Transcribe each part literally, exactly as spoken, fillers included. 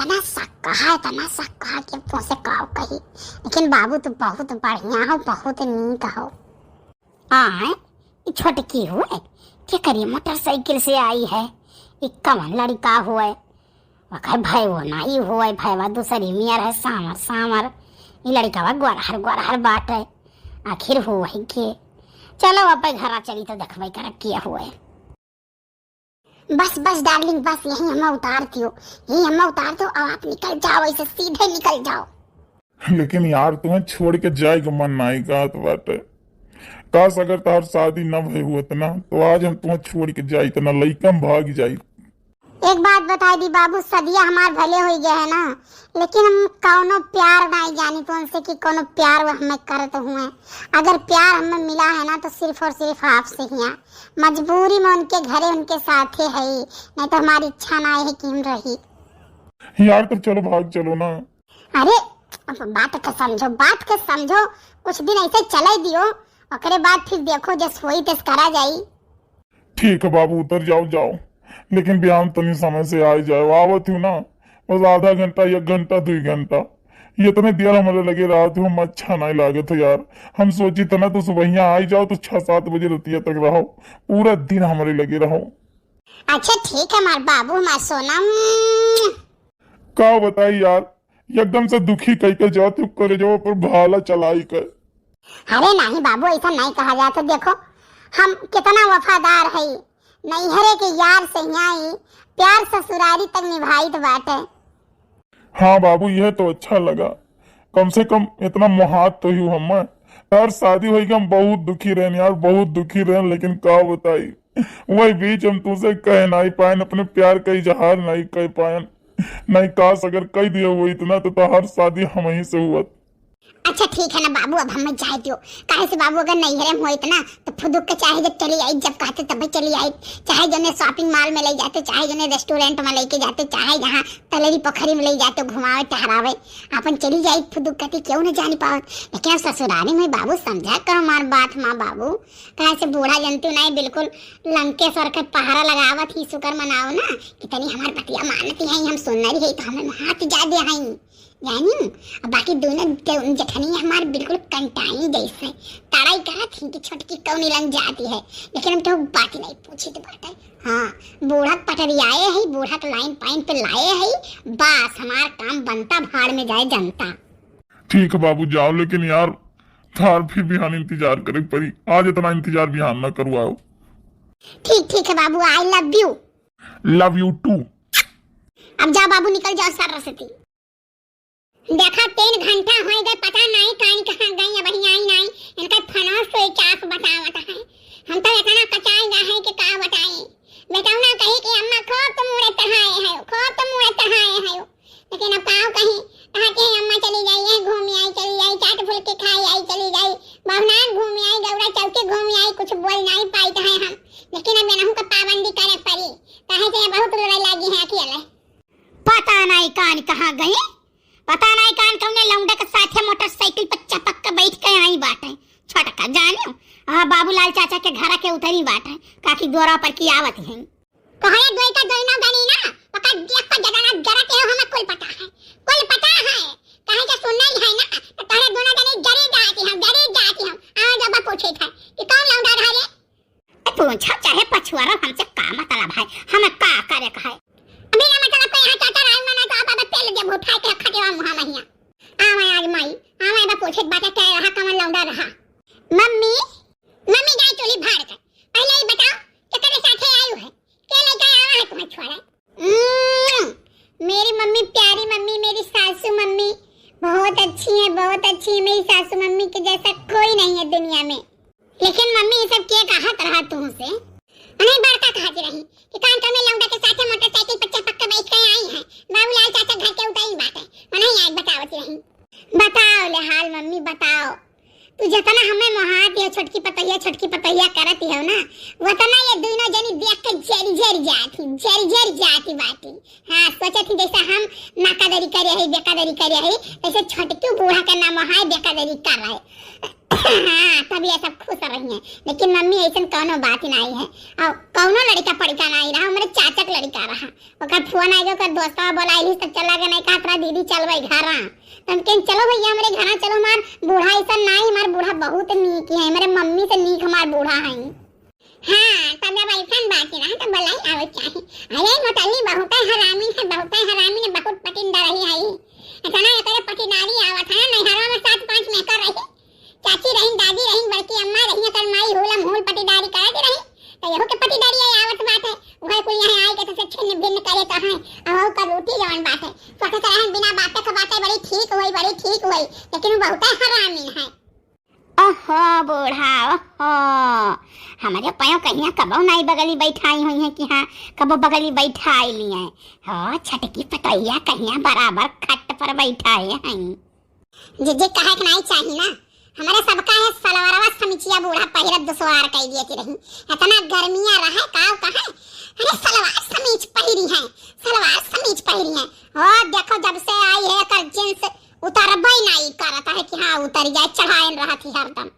इतना शक है, इतना शक है कि अब तोसे का कही। लेकिन बाबू, तू बहुत बढ़िया हो, बहुत नीक हो। आय, ई छोटकी हुए, के करी मोटरसाइकिल से आई है? ई कवन लड़िका हुए? वकर भयवो नाई हुए, भयवा दूसरी मियर है, सामर सामर। ई लड़िकवा गोरहर गोरहर बाटे। आखिर हुए के? चलो, अब घरा चली तो देखबे करब के हुए। बस, बस डार्लिंग, बस यहीं हमें उतार दियो, यहीं हमें उतार दो, अब आप निकल जाओ, ऐसे सीधे निकल जाओ। लेकिन यार, तुम्हें छोड़ के जाए के मन नाई कहत बाटे। काश अगर तोहार शादी न भई होत ना, तो आज हम तुम्हें छोड़ के जाइत ना, लइका में भाग जाइत। एक बात बताई दी बाबू, सदिया हमार भले होई गए है ना, लेकिन हम कौनो प्यार नाई जानी तो उनसे कि कौनो प्यार वो हमें करत हुए। अगर प्यार हमें मिला है ना, तो सिर्फ और सिर्फ आपसे ही है। मजबूरी में उनके घरे उनके साथे है, नहीं तो हमारी इच्छा ना है कि हम रही। यार, तब चलो, भाग चलो ना। अरे, अब बात के समझो, बात के समझो, कुछ दिन ऐसे चले दियो, ओकरे बाद फिर देखो जस होई तस करा जाई। ठीक है बाबू, उतर जाओ, जाओ, लेकिन बिहान तनी समय से आ जाओ। आवत हूँ ना, बस आधा घंटा, एक घंटा, दुई घंटा, ये इतने देर हमारे लगे रहत हो, हम अच्छा नहीं लागत हो यार। हम सोची था ना, तो सुबहिया आ ही जाओ, तो छह सात बजे रतिया तक रहो, पूरा दिन हमारे लगे रहो। अच्छा ठीक है हमार बाबू, हमार सोना। का बताई यार, एकदम से दुखी कई के जात हो, करेजवा पर भाला चलाई के। अरे नहीं बाबू, ऐसा नहीं कहा जाता। देखो, हम कितना वफादार है, नैहरे के यार से यहाँ प्यार ससुरारी तक निभाइत बाटे। हाँ बाबू, यह तो अच्छा लगा, कम से कम इतना मोहात तो ही हमें। यार, शादी होई के हम बहुत दुखी रहन यार, बहुत दुखी रहन, लेकिन का बताई, वही बीच हम तुझसे कह नहीं पाएन, अपने प्यार का इजहार नहीं कर पाएन। नहीं, काश अगर कह दिया वो इतना, तो, तो हर शादी हम ही से हुआ। अच्छा ठीक है ना बाबू, अब हमें जाए दियो। काहे से बाबू, अगर नैहरे में होइत ना, तो फुदुक के चाहे जब चली आई, जब कहते तबे चली आई, चाहे जने shopping mall में ले जाते, चाहे जने restaurant में लेके जाते, चाहे जहाँ तलेरी पोखरी में ले जाते घुमावे टहरावे, अपन चली जाई फुदुक कहती, क्यों न जानी पावत। लेकिन अब ससुरारी में बाबू समझा करो हमार बात माँ बाबू, काहे से बूढ़ा जनती नहीं, बिल्कुल लंकेश्वर के पहरा लगावत ही शुक्र मनाओ ना कि तनी हमार बतिया मानती है, हम सुनना रही है तो हमें हाथ जा दे हैं। जानी, अब बाकी दोनों दे-, जेठनी हमार बिल्कुल कंटाई जैसे तड़ाई करत ही कि छोटकी कौन लंग जाती है, लेकिन हम तो बात नहीं पूछी तो बात है। हाँ, बूढ़ा पटरियाए है, बूढ़ा के लाइन पाइन पे लाए है, बस हमार काम बनता, भाड़ में जाए जनता। ठीक है बाबू, जाओ, लेकिन यार, थार फिर बिहान इंतजार करे पड़ी, आज इतना इंतजार बिहान ना करवाओ। ठीक, ठीक है बाबू, I love you। Love you too। अब जाओ बाबू, निकल जाओ सर से। देखा, तीन घंटा होइ गए, पता नहीं कान कहाँ गई, अबहीं आई नहीं। इनका फोनो switch off बतावत है। हम तो इतना कचाई गए हैं कि का बताई। बेटौना कही कि अम्मा खूब तुम उड़े चढ़ाए है, खूब तुम उड़े चढ़ाए है। लेकिन अब काव कही, कहा कि अम्मा चली जाइए, घूम आई चली जाई, चाट फुल्की खाई आई चली जाई, बहुनान घूम आई, गौरा चौकी घूम आई, कुछ बोल नहीं पाइत है हम। लेकिन अब इनहू का पाबंदी करे पड़ी, काहे से बहुत रोए लागी है अकेले। पता नहीं कान कहाँ गई, पता नहीं कान कौने लौंडे के साथे मोटरसाइकिल पर चपक के बैठ के आई बाटे। छोटका जानियो, हाँ, बाबूलाल चाचा के घर के उतरी बाटे, काकी गोरा पर की आवत हैं। तोहरे दोई का दोनों गनी ना, ओकर देख पर जगाना जरत है, हमें कुल पता है, कुल पता है। काहे के सुनल है ना, तो तोहरे दोनों गनी जरी जाती हम, जरी जाती हम। आ जब पूछे था कि कौन लौंडा रहा रे? ए, पूछा चाहे पछुआरा, हमसे का मतलब है, हमें का करे का है? अभी ना मतलब कोई यहाँ चाचा राय मना तो आप अब तेल दे उठा के रखा देवा मुहा महिया। आवा आज माई, आवा अब पूछे बात क्या रहा, कौन लौंडा रहा? मम्मी, मम्मी जाए चोली भाड़ कर, पहले ही बताओ, केकरे साथे आयु है? के लेके आवा है तुम्हें छोड़ा? उम्म, मेरी मम्मी, प्यारी मम्मी, मेरी सासू मम्मी बहुत अच्छी है, बहुत अच्छी है। मेरी सासू मम्मी के जैसा कोई नहीं है दुनिया में। लेकिन मम्मी, ये सब के कहत रहा तुमसे? नहीं, बड़का कहत रही कि कान कमे लौंडा के साथे मोटरसाइकिल पर चपक के बैठ के आई है, बाबूलाल चाचा घर के उतरी बाटे, उन्हें याद बतावत रही। बताओ ले हाल मम्मी, बताओ। तू जितना हमें मोहात या छोटकी पतैया, छोटकी पतैया करत हो ना, वतना ये दोनों जनी देख के जरी जरी जाती, जरी जरी जाती बाटी। हाँ, सोचत ही जैसे हम नाकादरी करे है, बेकादरी करे है, ऐसे छोटकी बूढ़ा के नाम है बेकादरी कर रहे। हाँ, तब ये सब खुश रही हैं। लेकिन मम्मी, ऐसन कौनो बात नाई है। और कौनो लड़का पड़का नाई रहा, हमरे चाचा के लड़का रहा। ओकर फोन आइगा, ओकर दोस्तवा बोलाइलिस, तब चला गए, नहीं कहत रहा, "दीदी, चल भाई घरा।" तब कहेन, "चलो भैया, हमरे घरा चलो, हमार बूढ़ा ऐसन नाई, हमार बूढ़ा बहुत नीक है, हमरे मम्मी से नीक हमार बूढ़ा है।" हाँ, तब जब ऐसन बात रहा, तब बोलाई आवे चाही। अरे, नोटली बहुते हरामी है, बहुते हरामी है, बहुत पटिंदा रही है। इतना एकरे पटिदारी आवत है, नैहरवा में सात पाँच मेहकर रही। चाची रहिन, दादी रहिन, बड़की अम्मा रहिन, एकर माई हूलम हूल पटिदारी करत रही। तो यहू के पटिदारी आई आवत बात है। उहे कुल यहाँ आई के तो से छिन्न भिन्न करे तो हैं। अब ओकर रोटी जवन बात है। सोचत रहन बिना बाते के बाते बड़ी ठीक होई, बड़ी ठीक होई। लेकिन वो बहुते हरामी है। ओहो बूढ़ा, ओहो, हमरे पयो कहिया कबो नाई बगली बैठाई हुई है कि हाँ, कबो बगली बैठाई लिए। हो, छटकी पतोहिया कहिया बराबर खट पर बैठाए हैं। जिज्जी, कहे के नाई चाही ना, हमरे सबका है सलवारवा समीचिया बूढ़ा पहिरत दुसवार कई दिए की रही। इतना गर्मिया रहे, काव कहे, अरे सलवार समीच पहिरी है, सलवार समीच पहिरी है। ओ देखो, जब से आई है एकर जींस उतरबे नाई करत है कि हाँ उतर जाए, चढ़ाएन रहत ही हरदम।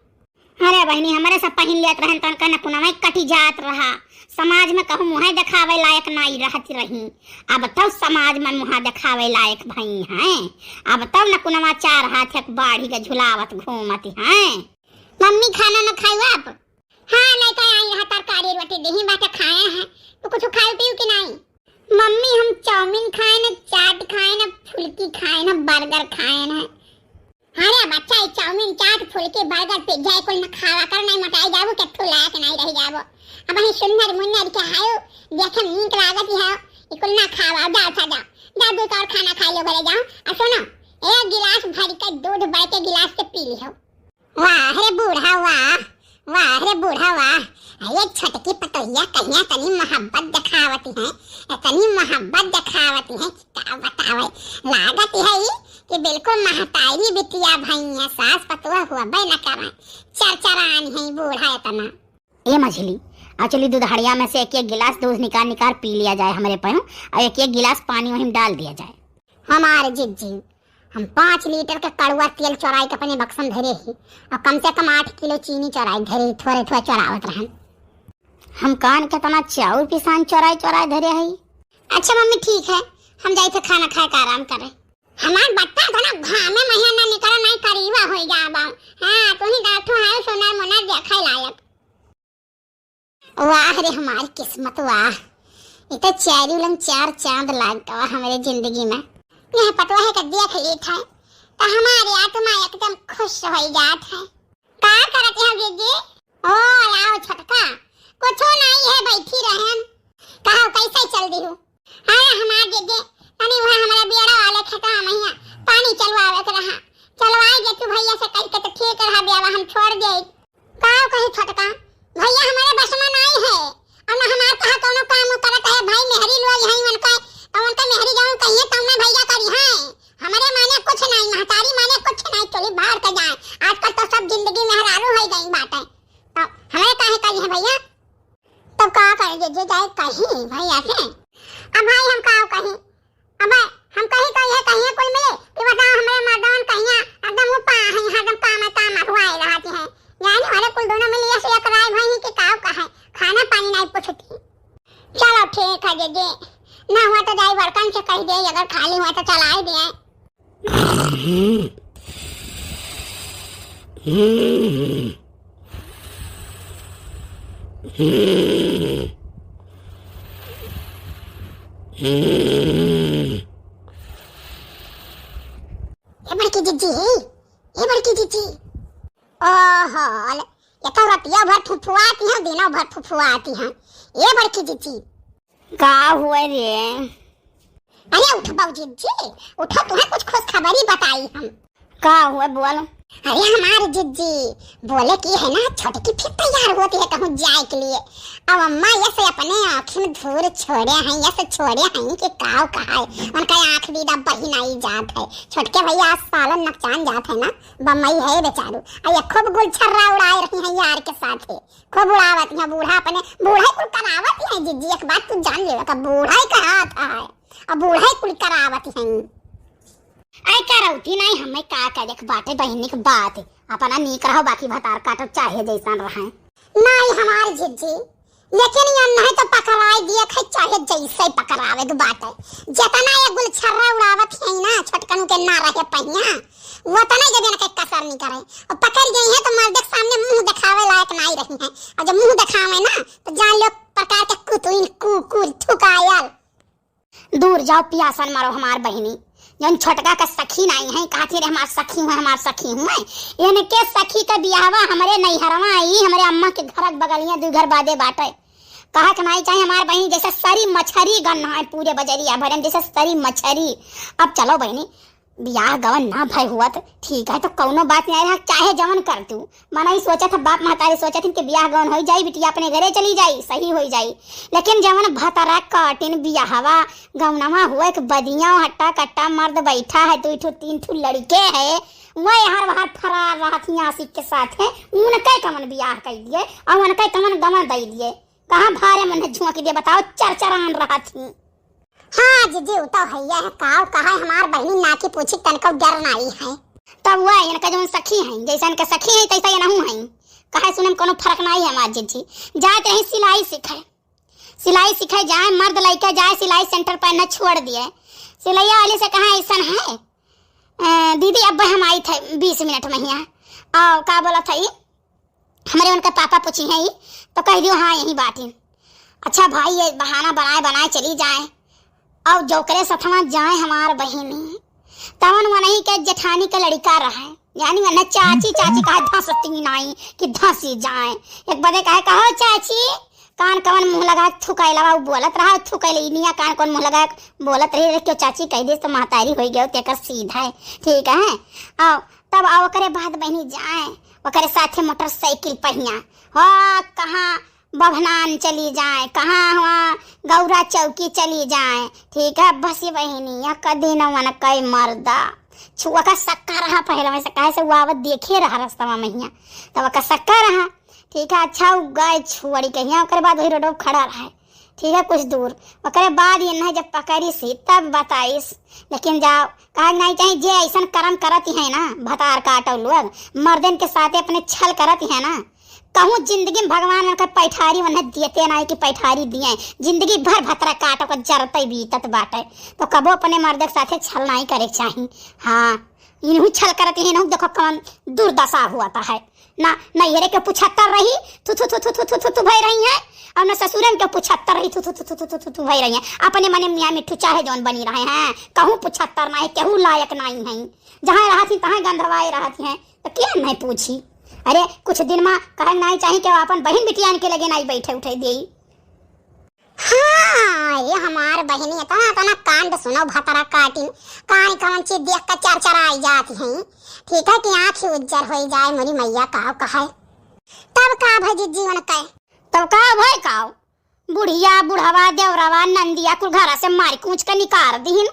अरे बहिनी, हमरे सब पहिन लेत रहन, तनका नकुनवा कटी जात रहा। समाज में कहूँ मुँह देखावे लायक नाई रहत रही। अब तब समाज में मुँह देखावे लायक भई हैं। अब तब नकुनवा चार हाथ एक बाढ़ी के झुलावत घूमत हैं। मम्मी, खाना न खाई आप? हाँ, लेके आई रहा तरकारी रोटी, देही बाटे खाए हैं। तू कुछ खाई पीऊ कि नाई? मम्मी, हम चाउमीन खाए न, चाट खाए न, फुल्की खाए न, बर्गर खाए न। अरे बच्चा, ई चाउमीन, चाट, फुल्की, बर्गर, पिज्जा, ई कुल न खावा कर, नहीं मोटाई जाबो, केथू लायक नहीं रह जाबो। अब ही सुंदर मुन्नर के हायो, देखे में नीक लागत है, ई कुल ना खावा, जाओ सा जाओ, जाओ दो और खाना खा लो घरे जाओ। आ सुनो, एक गिलास भर के दूध बड़ के गिलास से पी लिहो। वाह रे बूढ़ा वाह, वाह रे बूढ़ा वाह। ये छोटकी पतोहिया कहिया तनी मोहब्बत दिखावती है, तनी मोहब्बत दिखावती है कि का बतावे। लागत है कि बिल्कुल महतारी बिटिया भई है, सास पतोह हुआ बे न करें। चरचरान है बूढ़ा इतना। ए मझली, आ चली दुधाड़िया में से एक एक गिलास दूध निकाल निकाल पी लिया जाए हमरे पयों, और एक एक गिलास पानी वहीं डाल दिया जाए। हमारे जिज्जी, हम पाँच लीटर के कड़ुआ तेल चोराई के अपने बक्सम धरे ही, और कम से कम आठ किलो चीनी चोराई धरे ही, थोड़े थोड़े चोरावत रहन। हम कान केतना चाउर पिसान चोराई चोराई धरे ही। अच्छा मम्मी, ठीक है, हम जाई थे खाना खाए के आराम करे। हमार बच्चा तो ना घामे में ना निकल, नहीं करीबा हो जाबा। हाँ, तू ही गाठो है सोना मोना देखे लायक। वाह रे हमार किस्मत वाह, ये तो चारी उलन चार चांद लाग गवा हमरे जिंदगी में। यह पतवा है के देख लेत है तो हमारी आत्मा एकदम खुश हो जात है। का करत है दीदी? ओ लाओ छोटका, कुछो नहीं है, बैठी रहन। कहो कैसे चल दी हूँ? अरे हमार दीदी, तनी वहाँ हमारे बियड़ा वाले खेतवा में हिया पानी चलवावे के रहा, चलवाए दे तू भैया से कह के तो ठीक रहा, बेवा हम छोड़ दे। का कही छोटका, भैया हमारे बस में नाई है, और ना हमार कहा कौनो काम करत है, भाई मेहरी लोग हैं उनका, तो उनका मेहरी जौन कहिए तौने भैया करी हैं। हमारे माने कुछ नाई, महतारी माने कुछ नाई, चली बाहर के जाए। आजकल तो सब जिंदगी मेहरारू हो गई बात है, तो हमारे काहे करी है भैया? तब का करे जे, जे जाए कही भैया से। अब भाई हम का कही, अब हम कही तो ये कहिए कुल मिले कि बताओ हमारे मर्दान कहिया एकदम ऊपर है, हरदम काम है, काम है, हुआ ही रहती है। यानी हमारे कुल दोनों मिली ऐसे एक राय भई कि का कहे, खाना पानी नहीं पूछती। चलो ठीक है दीदी, ना हुआ तो जाई बड़कन से कह दे, अगर खाली हुआ तो चलाई दे। ए बड़की जिज्जी, ए बड़की जिज्जी। ओहो, ये तो रतिया भर फुफुआती हैं, दिनों भर फुफुआती हैं। ए बड़की जिज्जी। का हुए रे? अरे उठ बाबू जिज्जी, उठो, तुम्हें कुछ खुशखबरी बताई हम। का हुए बोल? अरे हमारे जिज्जी बोले कि है ना, छोटकी फिर तैयार होती है कहूँ जाए के लिए। अब अम्मा ये से अपने आँखी में धूर छोड़े हैं, ये से छोड़े हैं कि काव कहा है, उनका आँख भी दब बही नहीं जात है। छोटके भैया आज सालन नकचान जात है ना, बम्बई है बेचारू। आ ये खूब गुलछर्रा उड़ाए रही हैं यार के साथ है, खूब उड़ावत हैं बूढ़ा अपने, बूढ़ा कुल करावत हैं जिज्जी, एक बात तू जान ले, का बूढ़ा ही कहा था है, अब बूढ़ा कुल करावत हैं। ऐ करौती नाहीं, हमें का करे के बाटे बहिनी के बात। अपना नीक रहो, बाकी भतार काटो चाहे जैसन रहे। नाहीं हमार जिज्जी, लेकिन ये नहीं तो पकड़ाई दिए खे, चाहे जैसे पकड़ावे के बाटे। जितना ये गुलछर्रा उड़ावत है ना, छोटकन के ना रहे पहिया, वो तो नहीं जब इनके कसर नहीं करे। और पकड़ गई है तो मर्दे के सामने मुंह दिखावे लायक नहीं रही है। और जब मुंह दिखावे ना, तो जान लो प्रकार के कुतुइन कुकुर थुकायल। दूर जाओ, पियासन मरो हमार बहिनी। जौन छोटका का सखी नाहीं है, कहत ही रे हमार सखी हुए, हमार सखी हुए। इनके सखी का बियाहवा हमरे नैहरवा आई, हमरे अम्मा के घर के बगलिया, दू घर बादे बाटे। कहा के नाहीं चाहे हमार बहिनी, जैसे सरी मछरी गन्ना है पूरे बजरिया भरे में, जैसे सरी मछरी। अब चलो बहिनी, बियाह गवन ना भय हुआ तो ठीक है, तो कौनो बात नहीं रहा, चाहे जवन कर तू। मनई सोचत है, बाप महतारी सोचत है कि बियाह गवन होई जाई, बिटिया अपने घरे चली जाई, सही होई जाई। लेकिन जवन भतरा काटिन बियाहवा गवनवा हुए के बदिया हट्टा कट्टा मर्द बैठा है, दू ठो तीन ठो लड़के है, वह हर बाहर फरार रहत ही आशिक के साथ है, उनके कवन बियाह कर दिए और उनके कवन गवन दे दिए। कहाँ भारे मन झुआ के दिए बताओ, चरचरान रहत ही। हाँ जिज्जी, उ तो हइये है, काव कहा है, हमार बहिनी ना की पूछी तनको डर नाई है। तब वह इनका जौन सखी है, जैसे इनका सखी है तैसा ये नहू है। कहे सुने में कोनो फर्क नाई है हमार जिज्जी। जात रही सिलाई सीखे, सिलाई सीखे जाए, मर्द लइके जाए सिलाई सेंटर पर न छोड़ दिए। सिलैया वाली से कहा ऐसन है, "अ, दीदी अब हम आई थे बीस मिनट में हियाँ।" और का बोला था ये, हमरे उनके पापा पूछी हैं ई, तो कह दियो, "हाँ, यहीं बाटी।" अच्छा भाई, ये बहाना बनाए बनाए चली जाए। और जोकरे सथवा जाए हमार बहिनी, तवन वनही के जेठानी के लड़का रहे, यानी वन्हें चाची चाची कहा धसती नाई कि धसी जाए। एक बदे कहे, "कहो चाची, कान कवन मुँह लगा थुकैलवा?" उ बोलत रहा, थुकैल इनिया कान कौन मुँह लगा बोलत रही। अरे क्यों चाची कह दे तो महतारी होई गयो, तेकर सीधा है, ठीक है। और तब आ ओकरे बाद बहिनी जाए, ओकरे साथे मोटरसाइकिल पहिया, हो कहाँ बभनान चली जाए, कहाँ हुआ गौरा चौकी चली जाए, ठीक है। बस ये बहिनी, या कदी न वन कई मर्दा छुआ का सक्का रहा पहले में से, काहे से वो आवत देखे रहा रास्ता में महिया, तब ओका सक्का रहा, ठीक है। अच्छा, उ गए छोड़ी कहिया, ओकरे बाद वही रोड खड़ा रहे, ठीक है, कुछ दूर। ओकरे बाद ये नहीं जब पकड़िस ही तब बताइस, लेकिन जाओ, कहा नहीं चाही, जे ऐसन कर्म करत ही है ना, भतार काटो लोग, मर्दन के साथे अपने छल करत ही है ना, कहूँ जिंदगी में भगवान उनका पैठारी उन्हें दियते नाई कि पैठारी दिए, जिंदगी भर भतरा काटो का जरते बीतत बाटे, तो कबो अपने मर्द के साथे छल नाई करे के चाही। हाँ, इनहू छल करत ही, इनहू देखो कौन दुर्दशा हुआ था है। ना, नैहरे के पुछत्तर रही, थू थू थू थू थू थू थू थू भई रही हैं, और ना ससुरन के पुछत्तर रही, थू थू थू थू थू थू थू थू भई रही हैं। अपने मने मियाँ मिट्ठू चाहे जौन बनी रहे हैं, कहूँ पुछत्तर ना है, केहू लायक नहीं है। जहाँ रहत ही तहाँ गंधवाए रहत हैं, तो के नहीं पूछी? अरे कुछ दिन मा कहे नहीं चाही कि अपन बहिन बिटियान के लगे नहीं बैठे उठे देई। हाँ, ये हमार बहिनी इतना, इतना कांड सुनो भतरा काटिन, काई कौन चीज देख के चरचराई जाती हैं, ठीक है, कि आँख ही उज्जर होई जाए, मोरी मैया काव कहे। तब का भई जीवन के? तब का भई काव? बुढ़िया, बुढ़वा, देवरवा, नंदिया कुल घरा से मारी कूच के निकार दिहिन।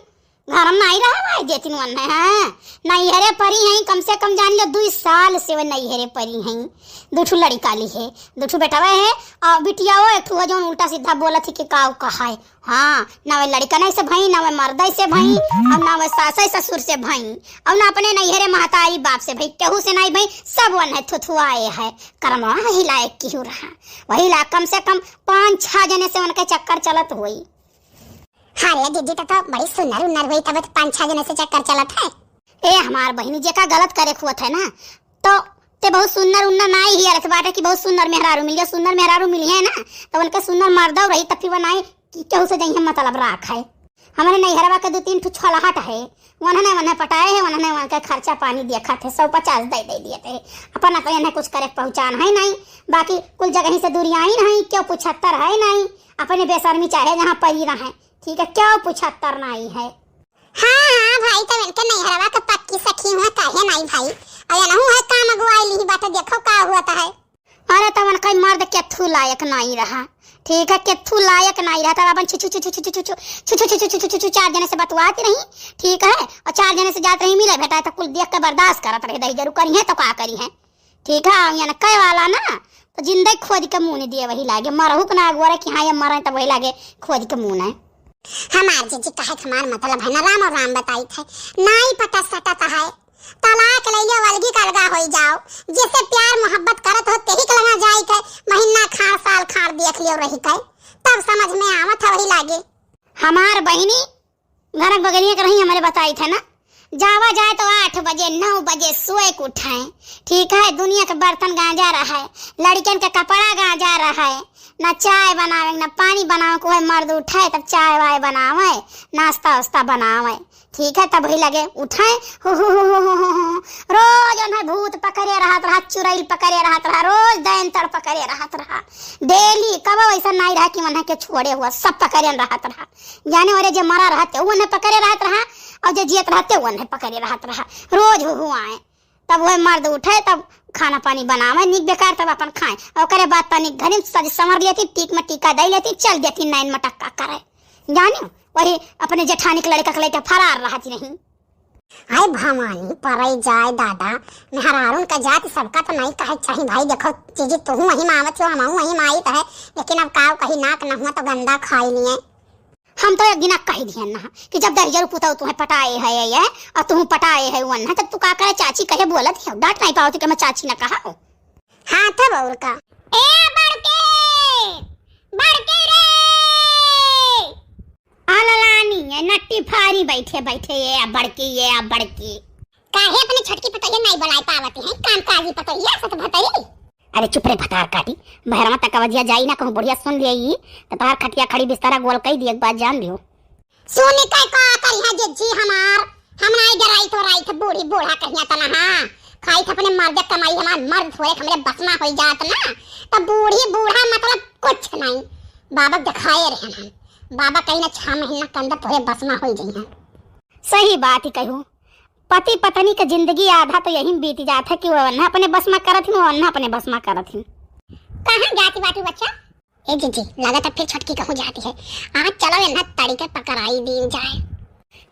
घर में नाई रहे भाई देतिन वन है, हैं? नैहरे परी हैं, कम से कम जान लो दुई साल से वो नैहरे परी हैं। दू ठू लड़िका ली है, दू ठू बेटवा है, और बिटिया वो एक ठू है जौन उल्टा सीधा बोलत ही कि काव कहाए। हाँ, ना वे लड़िकन से भई, ना वे मर्द से भई, और ना वे सास ससुर से भई, और ना अपने नैहरे महतारी बाप से भई, केहू से नाई भई, सब वन है थुथुआए है। कर्मवा वही लायक केहू रहा, वही ला कम से कम पाँच छह जने से उनके चक्कर चलत होई। हाँ रे दीदी, तो, तो बड़ी सुंदर उन्नर हुई, तब तो पाँच छह जने से चक्कर चलत है। ए हमार बहिनी, जेका गलत करे खुअत है ना, तो ते बहुत सुंदर उन्नर नाई ही अरथ बाटे कि बहुत सुंदर मेहरारू मिलिए, सुंदर मेहरारू मिली है ना, तो उनके सुंदर मर्दव रही, तब फिर वो नाई कि केहू से जइहे मतलब राख है। हमरे नैहरवा के दू तीन ठो छलहट है, वनने वनने पटाए है, वनने वनके खर्चा पानी देखत है, सौ पचास दे दे दिए थे, अपन अपन इन्हें कुछ करे पहुँचान है नहीं, बाकी कुल जगह ही से दूरियाइन है, क्यों पुछत्तर है नहीं, अपने बेशर्मी चाहे जहाँ परी रहे, ठीक है, क्यों पुछत्तर नहीं है। हाँ, हाँ भाई, तब इनके नैहरवा के पक्की सखी हुआ काहे नहीं भाई, और एनहू है काम अगुआई ली बात, देखो का हुआ था है। अरे तब उनका मर्द केथू लायक नहीं रहा, ठीक है, केथू लायक नहीं रहा, तब अपन छु छु छु छु छु छु छु छु छु छु छु छु छु छु चार जने से बतवाती रही, ठीक है, और चार जने से जात रही मिले भेटा तो कुल देख के बर्दाश्त करत रहे, दही जरू करी है तो का करी है, ठीक है, यानी कहे वाला ना, तो जिंदगी खोद के मुँह नहीं दिए वही लागे, मरहू के ना अगुआरे कि हाँ ये मरे तब वही लागे खोद के मुँह है। हमार जिज्जी कहे के हमार मतलब है ना, राम और राम बताइत है, नाई पटत सटत है, तलाक ले लियो, अलगी का अलगा होई जाओ, जिससे प्यार मोहब्बत करत हो तेही के लगा जाई के महीना खाड़ साल खाड़ देख लियो रही के, तब समझ में आवत है वही लागे। हमार बहिनी घर बगलिया के रही, हमरे बताइत है ना, जावा जाए तो आठ बजे, नौ बजे सोए के उठाए, ठीक है, दुनिया के बर्तन गांजा रहे, लड़कियन के कपड़ा गांजा रहे, ना चाय बनावे, ना पानी बनावे, कोई मर्द उठाए तब चाय वाय बनावे, नाश्ता वास्ता बनावे, ठीक है, तब वही लगे उठाए, हु, हु, हु, रोज उन्हें भूत पकड़े रहत रहा, चुड़ैल पकड़े रहत रहा, रोज दैंतड़ पकड़े रहत रहा, डेली कबो ऐसा नहीं रहा कि उन्हें के छोड़े हुआ, सब पकड़े रहत रहा। जाने वाले जे मरा रहते, वो उन्हें पकड़े रहत रहा, और जे जियत रहते, वो उन्हें पकड़े रहत रहा। रोज हुहुआए, तब वह मर्द उठे, तब खाना पानी बनावे, नीक बेकार, तब अपन खाए। और ओकरे बाद तनी घरे में सज संवर लेती, टीक में टीका दे लेती, चल देती नैन मटक्का करे। जाने, वही अपने जेठानी के लड़का के लेके फरार रहती नहीं। हाय भवानी, परै जाए दादा, मेहरारून का जाति सबका तो नहीं कहे चाही भाई। देखो जीजी, तुहू वही मावत हो, हमहू वही माइत है, लेकिन अब काव कही, नाक नहुआ तो गंदा खाई लिए। हम तो एक दिना कही दिहन ना कि जब दहिजरू पुतौ तुहे पटाए है ये, और तुहू पटाए है वन है, तब तू का करे, चाची कहे बोलत है, डांट नहीं पावत कि मैं चाची ना कहा हो। हाँ, तब और का। ए बड़के, बड़के रे। आ ललानी, ये नट्टी फारी बैठे बैठे, ये आ बड़की, ये आ बड़की। काहे अपने छोटकी पतोहिया नहीं बुलाए पावत हैं? काम काजी पतोहिया, सत भतरी। अरे चुप रे भतार काटी, बहरवा तक आवाजिया जाई ना, कहूँ बुढ़िया सुन लिया ई, तो तोहार खटिया खड़ी बिस्तरा गोल कई दिए, एक बात जान लियो। सुन के का करिहा जिज्जी हमार, हम नाई डराई तो राई थे, बूढ़ी बूढ़ा कहिया तना, हाँ, खाई थे अपने मर्द कमाई, हमार मर्द थोड़े हमरे बस में होई जात ना, तो बूढ़ी बूढ़ा मतलब कुछ नहीं। बाबा दिखाए रहे हम, बाबा कहीं ना छह महीना के अंदर तोहरे बस में होई जइहैं। सही बात ही कहू, पति पत्नी के जिंदगी आधा तो यही में बीत जात है कि वो अन्ना अपने बस में करत हिन, वो अन्ना अपने बस में करत हिन। कहाँ जाती बाटू बच्चा? ए जीजी, लागत है फिर छोटकी कहूँ जाती है। आज चलो इन्हें तड़ी के पकड़ाई दी जाए।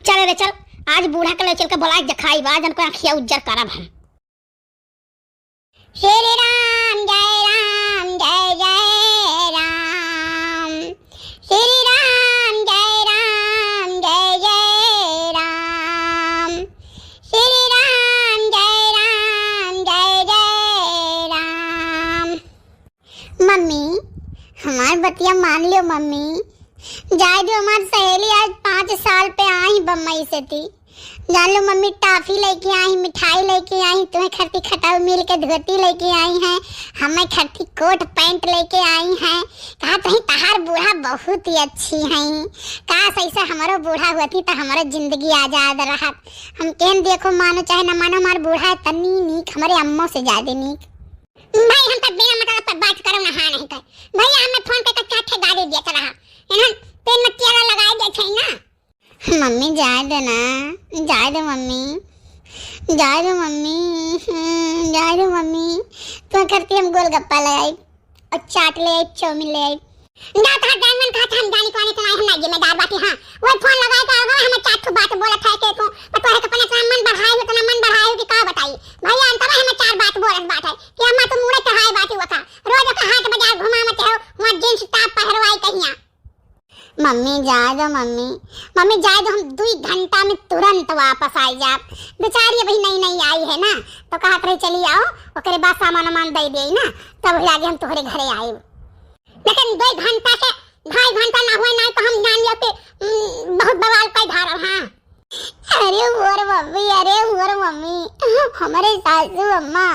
चल रे चल, आज बूढ़ा के ले चल के बोला दिखाई बा, जन को आँखिया उज्जर करब हम। श्री राम जय राम जय जय राम। श्री राम जय राम जय जय राम। श्री राम जय राम जय जय राम। मम्मी, हमार बतिया मान लियो मम्मी। जाए दो, हमार सहेली आज पाँच साल पे आई बम्बई से थी। जान लो मम्मी, टाफी लेके आई, मिठाई लेके आई, तुम्हें खरती खटाऊ मिल के धोती लेके आई हैं, हमें खरती कोट पैंट लेके आई हैं। कहा तुही तहार बूढ़ा बहुत ही अच्छी हैं, काश ऐसा हमारो बूढ़ा होती तो हमारो जिंदगी आजाद रहत। हम कहन देखो, मानो चाहे न मानो, हमार बूढ़ा है तनी नीक, हमारे अम्मो से ज्यादा नीक। भाई हम तक बिना मतलब पर बात करो ना, हाँ नहीं कर। भैया हमें फोन पे कच्चा ठे गाली दिया चला, इन्हन पेन में तेल लगाए दे छै ना। मम्मी जाए दे ना, जाए दे मम्मी, जाए दे मम्मी, हम्म, जाए दे मम्मी। तो करती हम गोलगप्पा ले आई और चाट ले आई, चाउमीन ले आई। ना तो जान मन कहा था हम जाने को आने तो ना, हम ना जिम्मेदार बाटी। हाँ, वो फोन लगाए तो आओ, हमें चार ठो बात बोलत है के तू, तो तोहे के अपने इतना मन बढ़ाए हो, इतना मन बढ़ाए हो कि का बताई। भैया हम तब हमें चार बात बोलत बात है कि अम्मा तुम मुड़े चढ़ाए बाटी हुआ था, रोज का हाट बाजार घुमावत हो, वहाँ जींस टॉप पहरवाई कहिया। मम्मी जाए दो मम्मी, मम्मी जाए दो, हम दुई घंटा में तुरंत वापस आई जाब। बेचारी अभी नई नई आई है ना, तो कहत रही चली आओ, ओकरे बाद सामान वामान दे दे ना, तब लागे हम तोहरे घरे आए। लेकिन दुई घंटा से ढाई घंटा ना हुए ना तो हम जान लियो कि, उम, बहुत बवाल कई धारल, हाँ। अरे मोर मम्मी, अरे मोर मम्मी, हमारे सासू अम्मा।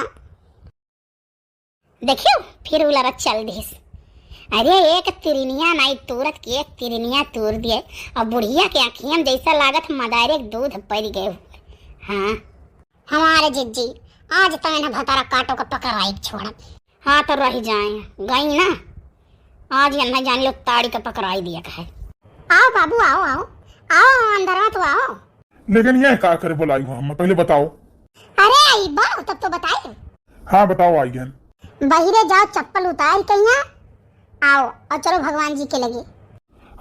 देखियो, फिर उलरत चल दिस। अरे, एक तिरनिया नाई तूरत के एक तिरनिया तूर दिए, और बुढ़िया के अखियन जैसा लागत मदारे के दूध पड़ गए हुए। हाँ। हमारे जिज्जी, आज तो इन्हें भतारा काटो का पकड़ाई छोड़ब। हाँ, तो रह जाए, गई ना, आज इन्हें जान लो ताड़ी का पकड़ाई दिया है। आओ बाबू, आओ, आओ, आओ, अंदर आ, तू आओ। लेकिन ये का करे बुलाई हो, हम पहले बताओ। अरे, आई बा, तब तो बताई। हाँ, बताओ, आई गन। बहिरे जाओ, चप्पल उतार कहिया, आओ, और चलो भगवान जी के लगे।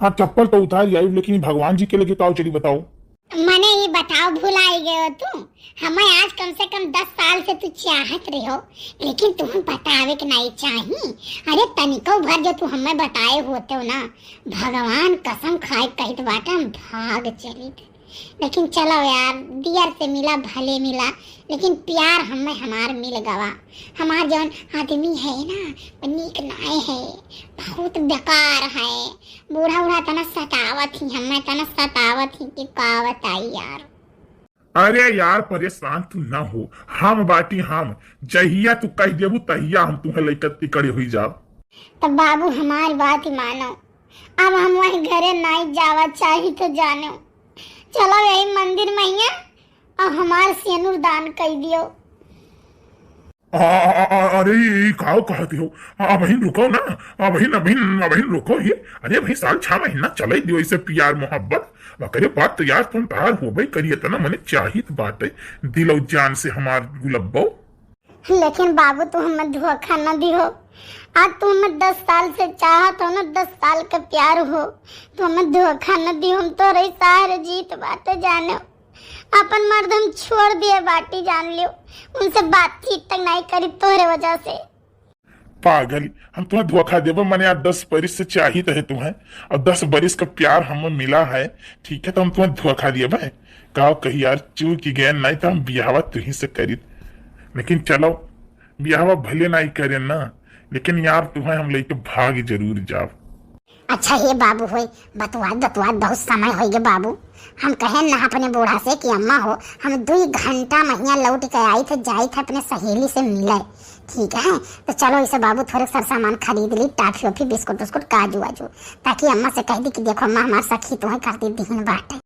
हाँ, चप्पल तो उतार आई, लेकिन भगवान जी के लगे का चली बताओ। मने ये बताओ, भुलाई गए हो तू? हमें आज कम से कम दस साल से तू चाहत रहो, लेकिन तुहन बतावे के नाई चाही। अरे तनिको भर जो तू हमें बताए होते हो ना, भगवान कसम खाए कहित बाटे हम भाग चलित। लेकिन चलो यार, दियर से मिला भले मिला, लेकिन प्यार हमें हमार मिल गवा। हमार जौन आदमी है ना, वो नीक नाय है, बहुत बेकार है। बूढ़ा बूढ़ा तना सतावत ही, हमें तना सतावत ही कि का बताई यार। अरे यार, परेशान तू ना हो, हम बाटी हम। जहिया तू कह देबू, तहिया हम तुम्हें लेकर तिकड़े हुई जाओ। तो बाबू, हमारी बात ही मानो, अब हम वही घरे नाई जावा चाही तो जानो। चलो यही मंदिर में ही है, और हमार सेनुर दान कर दियो। आ, आ, आ, अरे, ई काव कहत हो? आ, अबहिन रुको ना, अबहिन, अबहिन, अबहिन रुको ही। अरे भाई, साल छह महीना चले दियो इसे प्यार मोहब्बत। वकरे बाद तो यार तुम तार होबे करिए, तना मने चाहित बाटे, दिलो जान से हमार गुलब्बो। लेकिन बाबू, तू हमें धोखा न दिहो। आज तू हमें दस साल से चाहत हो ना, दस साल का प्यार हो, तू हमें धोखा न दिहो। हम तोरे सारे जीत बाटे जाने। अपन मर्द हम छोड़ दिए बाटी, जान लियो, उनसे बातचीत तक नहीं करी तोहरे वजह से। पागल, हम तुम्हें धोखा देबो? मने यार, दस बरिस से चाहित है तुम्हें, और दस बरिस का प्यार हमें मिला है, ठीक है, तो हम तुम्हें धोखा दिए भाई? का कही यार, चूक गए, नहीं तो हम बियाहवा तुही से करित। लेकिन चलो, बियाहवा भले नहीं करे ना, लेकिन यार तुम्हें हम लेके भाग जरूर जाओ। अच्छा हे बाबू होय, बतुआत बतुआत बहुत समय होइ गे बाबू। हम कहेन ना अपने बूढ़ा से कि अम्मा हो, हम दुई घंटा महिया लौट के आइत है, जाइत है अपने सहेली से मिले, ठीक है? तो चलो इसे बाबू थोड़े सर सामान खरीद ली, टाफी ओफी, बिस्कुट उस्कुट, काजू वाजू, ताकि अम्मा से कह दी कि देखो अम्मा, हमार सखी तुम्हें खातिर दिहिन बाटे।